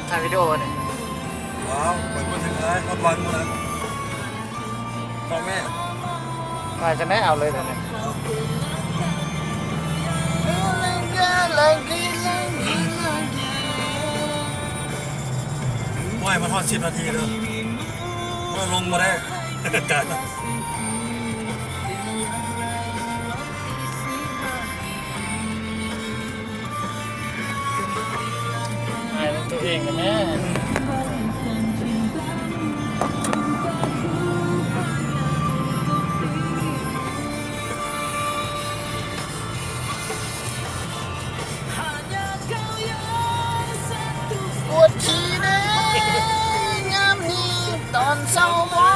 ຖ່າຍວິດີໂອນີ້ ວ້າວ ໄປບໍ່ເຖິງ ຮອດວັນພຸ້ນນະ ພໍ່ແມ່ ຖ່າຍຈັ່ງໃດ ເອົາເລີຍເດ ໂອ້ຍ ມັນຮອດສິບນາທີເດີ ເມື່ອລົງບໍ່ໄດ້ ການ ຖ່າຍຮູບຕົວເອງນະແມ່ ປວດຂີ້ແດ່ ຍາມນີ້ຕອນເຊົ້າບໍ່